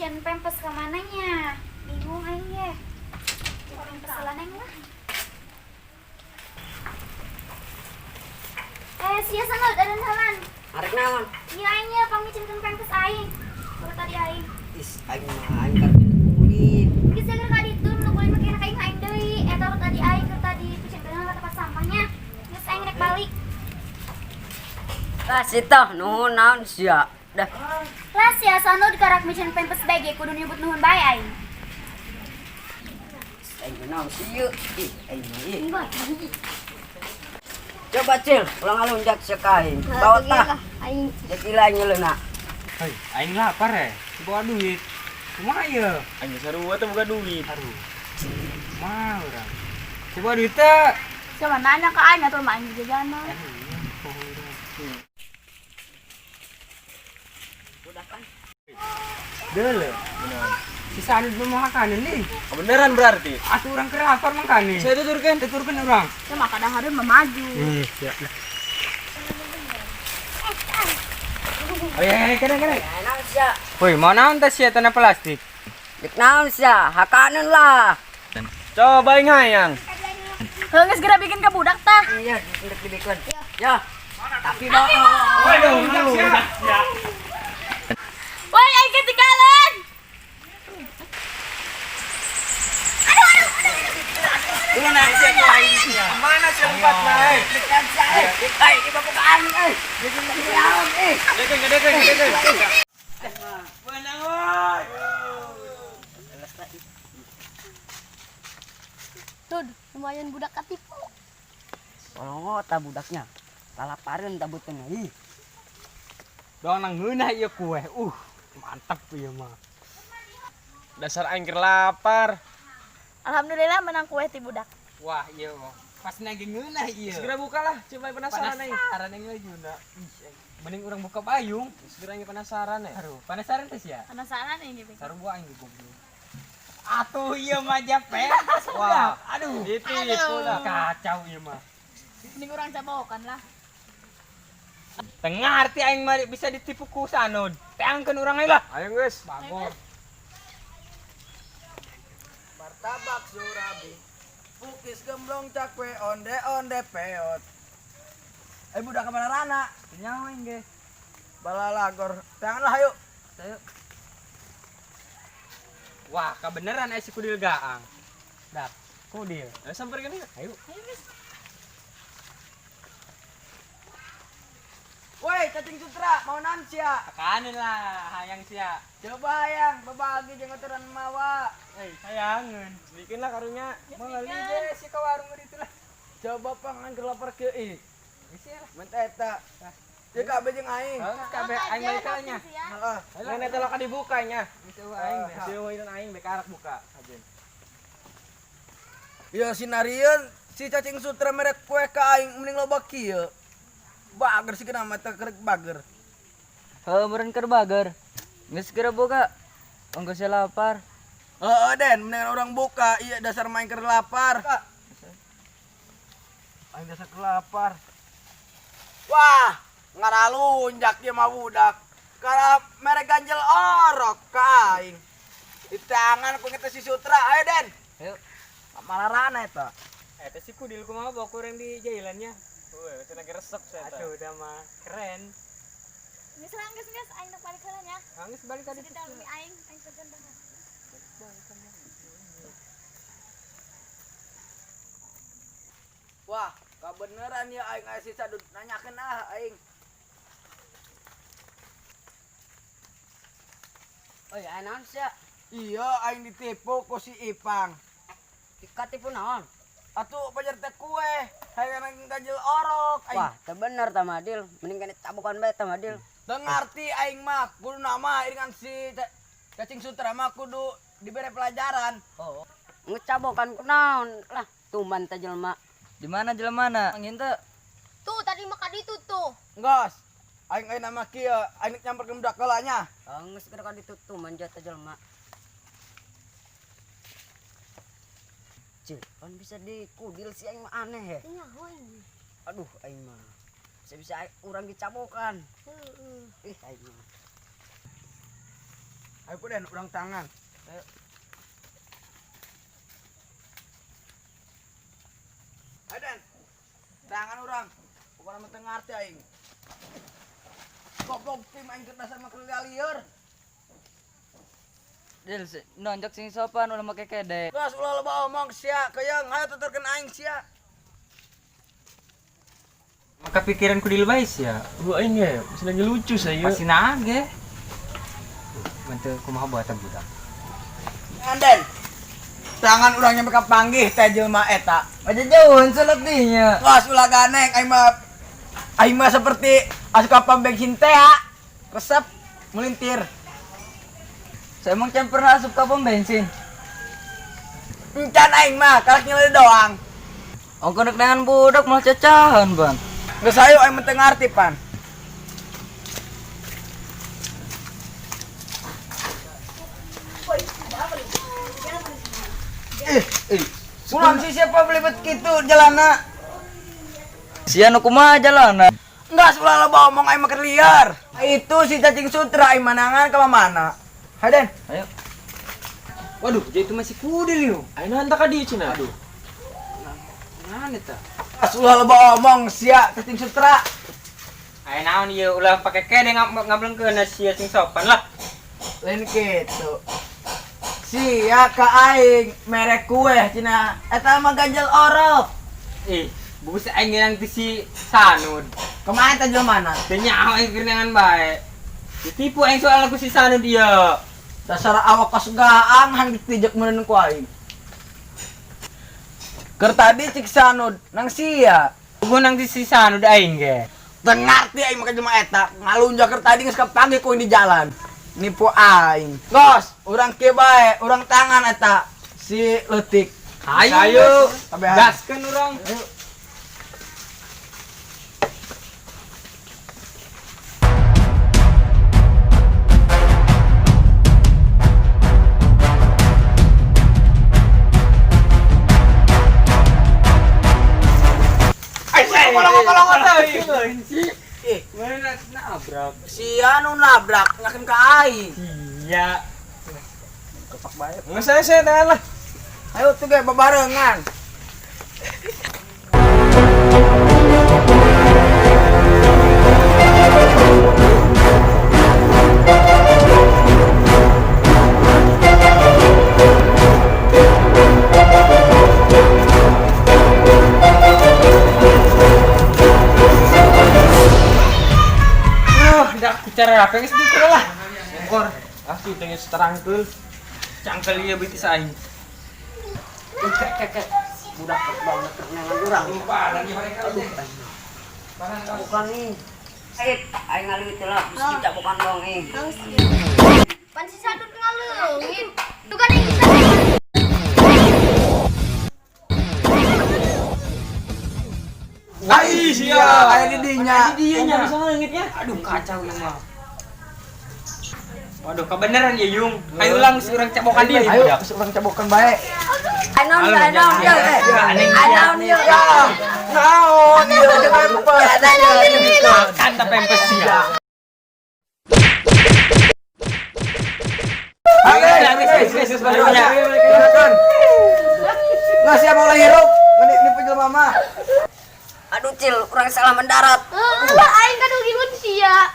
Micen pempes ka mananya? Bingung aing ye. Pempes heula neng lah. Eh, sia sangat ada halan. Arek naon? Iya aing ye pangmicenkeun pempes aing. Baru tadi aing. Is aing mah aing karep ulin. Geus seger ka ditu nu ulin mah kena ka aing aing deui. Eta baru tadi aing keur tadi picenkeun ka tempat sampahnya. Geus aing rek balik. Lah sita nuhun naon sia. Dah. Lah sia sanu dikarak micen pempes bae ge kudu nyebut nuhun bae aing. Aing mah naon sia. Ih, aing mah ih. Coba cil, ulang alun jak sia ka aing. Bawa tah. Aing. Jak ila aing nyeuleuhna. Hei, aing lapar eh. Bawa duit. Kumaha ieu? Aing sarua teh boga duit. Aduh. Kumaha urang? Coba duit teh. Siapa nanya ke aing atuh mah aing jajanan. Aduh, iya, poho urang. Udah kan. Deule. Si Sanud mah makanan nih. Kebenaran berarti. Atuh urang keur lapar mangkane. Saya tuturkeun. Tuturkeun urang. Ya maka dahareun mah maju. Ih, siap lah. Oh, iya, iya, kena, kena. Naon sia? Woi, mau naon teh sia tanah plastik? Dek naon sia? Hakaneun lah. Coba aing hayang. Heuh geus geura bikin ka budak tah. Iya, ndek dibikeun. Ya. Tapi bawa. Waduh, sia. Woi aing ketinggalan. Mana sih empat naik? Dekan sia eh. Eh, ieu bapak ka aing eh. Naon eh. Gedekeun, gedekeun, gedekeun. Menang, woi. Tuh, lumayan budak katipu. Oh, ta budaknya. Lalapareun ta beuteung ih. Doang nang ngeunah ieu kue. Mantap ieu mah. Dasar aing keur lapar. Alhamdulillah menang kue ti budak. Wah, iya mah. Pas nage ngeunah ieu. Segera bukalah, coba aing penasaran aing. Penasaran aing lagi na. Ih, mending urang buka payung. Segera aing penasaran ya. Aduh, penasaran teh sia. Penasaran ini bikin. Sarua aing ge goblok. Atuh ieu mah japet. Wah. Aduh. Ditipu lah. Kacau ieu mah. Mending urang cabokan lah. Tengah arti aing mah bisa ditipu ku Sanud. Teangkeun urang aing lah. Ayo geus. Bagor. Martabak surabi, pukis gemblong cakwe onde onde peot. Eh budak kemana rana? Nyawa aing ge. Balalagor. Tangan lah ayo. Ayo. Wah, kebenaran aya si Kudil gaang. Dah, Kudil. Ayo sampeurkeun ieu. Ayo. Woi, cacing sutra, mau naon sia? Tekanin lah, hayang sia. Coba hayang, babagi jeung aturan mawa. Eh, hayangeun. Bikin lah karunya. Meuli ge si ka warung ditu lah. Coba pangan keur lapar kieu ih. Geus ya lah. Mun eta. Ieu kabeh jeung aing. Heuh, kabeh aing balik nya. Heeh. Ngan eta lah dibuka nya. Geus eueuh aing teh. Si eueuh aing bek arak buka. Ajen. Ya sinarieun si cacing sutra merek kue ka aing mending loba kieu. Bager sih kenapa teh kerek bager. Heuh, meureun keur bager. Geus geura boga. Ongko sia lapar. Heeh, Den, mendingan orang buka. Iya dasar main keur lapar. Aing dasar keur lapar. Wah, ngaralunjak ieu mah budak. Karena merek ganjel orok ka aing. Di tangan ku ngete si sutra. Ayo, Den. Ayo. Malah rana eta. Eta si Kudil kumaha bawa kurang di jailannya. Woi, cenah ge resep saya eta. Aduh, udah mah keren. Geus lah geus geus aing balik heula nya. Geus balik tadi. Di dalam aing aing pesan banget. Wah, kebeneran ya aing aya si Sadud nanyakeun ah aing. Oi, aya naon sia? Iya, aing ditipu ku si Ipang. Dikatipu naon? Atuh pajar teh kue, hayang ganjel orok aing. Wah, teu bener ta Madil. Mending kana tabukan bae ta Madil. Teu ngarti aing mah, kudu nama iringan si cacing sutra mah kudu dibere pelajaran. Oh. Ngecabokan kunaon lah, tuman teh jelema. Di mana jelemana? Angin teu. Tuh tadi mah ka ditu tuh. Ngos. Aing aing nama kieu, aing nyamperkeun budak heula nya. Geus geura ka ditu tuman jat teh jelema. Cil, pan bisa dikudil si aing mah aneh ya. Nyaho aing. Aduh, aing mah. Bisa-bisa urang dicabokan. Heeh. Ih, aing mah. Ayo puden urang tangan. Ayo. Ayo Den. Tangan urang. Pokona mah teu ngarti aing. Goblok tim aing keur dasar mah keur lieur. Dil, nonjok sing sopan ulah make kede. Geus ulah loba omong sia, keung hayo tuturkeun aing sia. Maka pikiran kudil bae sia. Gua aing ge, masih lagi lucu saya. Pasti nage. Bentuk kumaha buatan budak. Anden. Tangan urang nyampe ka panggih teh jelema eta. Aja jauhan salat dinya. Geus ulah ganeng aing mah seperti asup ka pom bensin teh ya. Resep melintir. Saya emang can pernah asup ka pom bensin. Encan aing mah karak nyelil doang. Ongko nek dengan budak malah cacahan, Bang. Geus ayo aing mah teu ngarti pan. Ih, pulang sih siapa belibet kitu jalana? Sia nu kumaha jalana? Enggak ulah loba omong aing mah keur liar. Itu si cacing sutra aing manangan ka mana? Hayo Den. Ayo. Waduh, jadi itu masih kudil yo. Aing hantar ka dieu cenah. Aduh. Nah, eta? Ulah loba omong sia cacing sutra. Ayo naon ieu ulah pake kede ngablengkeun sia sing sopan lah. Lain kitu. Sia ka aing merek kue cenah eta mah ganjel orok. Ih, bus aing ngeunang ti si Sanud. Kemarin teh jelema mana? Teu nyaho aing geunangan bae. Ditipu aing soal ku si Sanud ieu. Dasar awak kos gaang hang ditijek meureun ku aing. Keur tadi cik Sanud nang sia. Gua nang ti si Sanud aing ge. Teu ngarti aing mah ka jelema eta. Ngalunjak keur tadi geus kapanggih ku aing di jalan. Nipu aing. Gos, urang kieu bae, urang tangan eta si leutik. Ayo, Kabehan. gaskeun urang. Ayo. Ih, Mana nabrak? si anu nabrak ngakin ka aing. Iya. Kepak bae. Nggak saya tangan lah. Ayo tuh ge babarengan. Dah bicara apa yang sedih lah. Engkor. Asli tengah terangkul. Cangkel ieu beutis aing. Kek kek. Budak banget kenangan urang. Aduh. Bukan nih. Aing ngaleungit lah, geus kita bukan dong ih. Pan si Sanud ngaleungit. Tuh kan aing bisa. Ai sia, aya di dinya. Iya nya. Bisa ngaleungitnya. Aduh kacau ieu mah. Waduh, kebenaran ya Yung. Ayo langsung urang cabokan dia. Ayo, urang cabokan bae. Aing naon aing naon ieu eh. Aing naon ieu. Ya, naon ieu pempes. Makan ta pempes sia. Ayo, silakan. Nggak siap mulai hirup. Ngeni nipu jelema mah. Aduh Cil, urang salah mendarat. Aing kan rugi sia.